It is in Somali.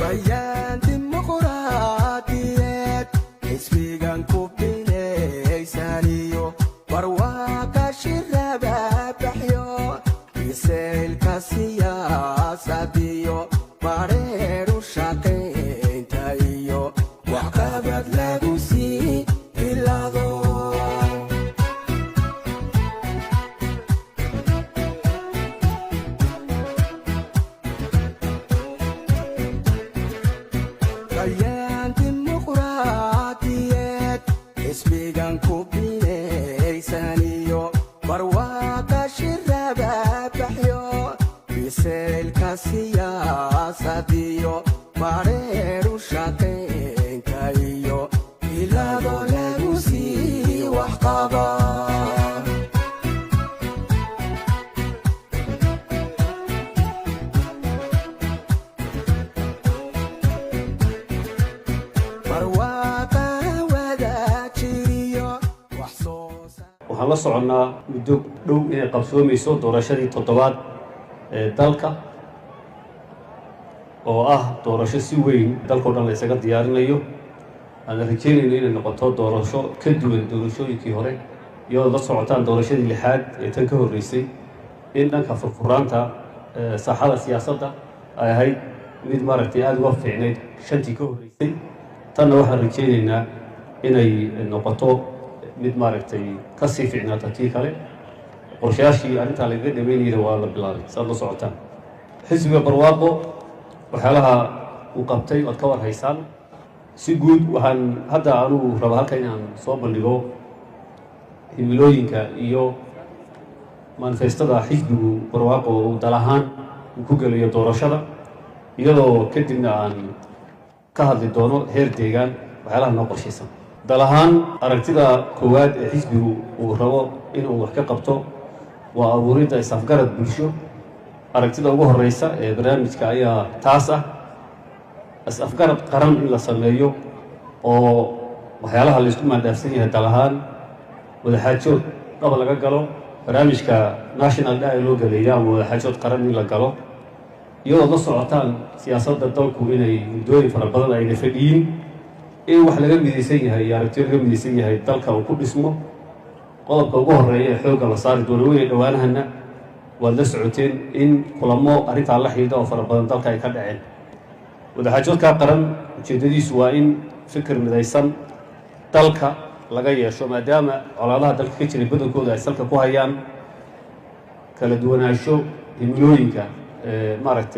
Kayaan dimuqraadiyeed xisbigan ku bilaysaniyo barwaaqa shirababaxyo biseylka siyaasadiyo bareeru shaqaynta iyo waxqabad lagu sii bilado. Kayaan dimuqraadiyeed xisbigan ku bilaysaniyo barwaaqa shirababaxyo biseylka siyaasadiyo bareeru shaqaynta iyo bilado lagu sii waxqaba. Barwaaqa wadaajiriyo wax soo Waxaan la soconnaa muddo dhow inay qabsoomayso doorashadii toddobaad ee dalka, oo ah doorasho si weyn dalkao dhan la isaga diyaarinayo. Aan rajeynayno inay noqoto doorasho ka duwan doorashooyinkii hore, iyadoo la socotaan doorashadii lixaad ee tan ka horreysay in dhanka furfuraanta saaxada siyaasadda ay ahayd mid maaragtay aada uga fiicnayd shantii ka horreysay. Tanna waxaan rajeynaynaa inay noqoto mid maaragtay ka sii fiicnaata tii kale. Qorshayaashii arrintaa lagaga dhameynayna waa la bilaabay, saad la socotaan. Xisbiga Barwaaqo waxyaalaha uu qabtay oad ka war haysaan. Si guud, waxaan hadda anugu rabaa halka inaan soo bandhigo himilooyinka iyo manifestada xisbigu Barwaaqo uu dal ahaan uu ku gelayo doorashada, iyadoo kadibna aan ka hadli doono heer deegaan waxyaalaha noo qorshaysan. Dal ahaan, aragtida koowaad ee xisbigu uu rabo inuu wax ka qabto waa abuuridda is-afgarad bulsho. Aragtida ugu horeysa ee barnaamijka ayaa taas ah, is-afgarad qaran in la sameeyo oo waxyaalaha laysku maandhaafsan yahay dal ahaan wadaxaajood dhaba laga galo. Barnaamijka national dialogue la ama wadaxaajood qaran in la galo, iyadoo la socotaan siyaasadda dalku inay muddooyin fara badan ayna fadhiyin, in wax laga midaysan yahay iyo aragtiyo laga midaysan yahay dalka uu ku dhismo. Qodobka ugu horeeya ee xoogga la saari doono weyn, dhowaanahana waad la socoteen in kulamo arrintaa la xidhiidha oo fara badan dalka ay ka dhaceen. Wadaxaajoodkaa qaran ujeeddadiisu waa in fikir midaysan dalka laga yeesho, maadaama colaadaha dalka ka jiray badankooda ay salka ku hayaan kala duwanaansho himilooyinka maaragtay.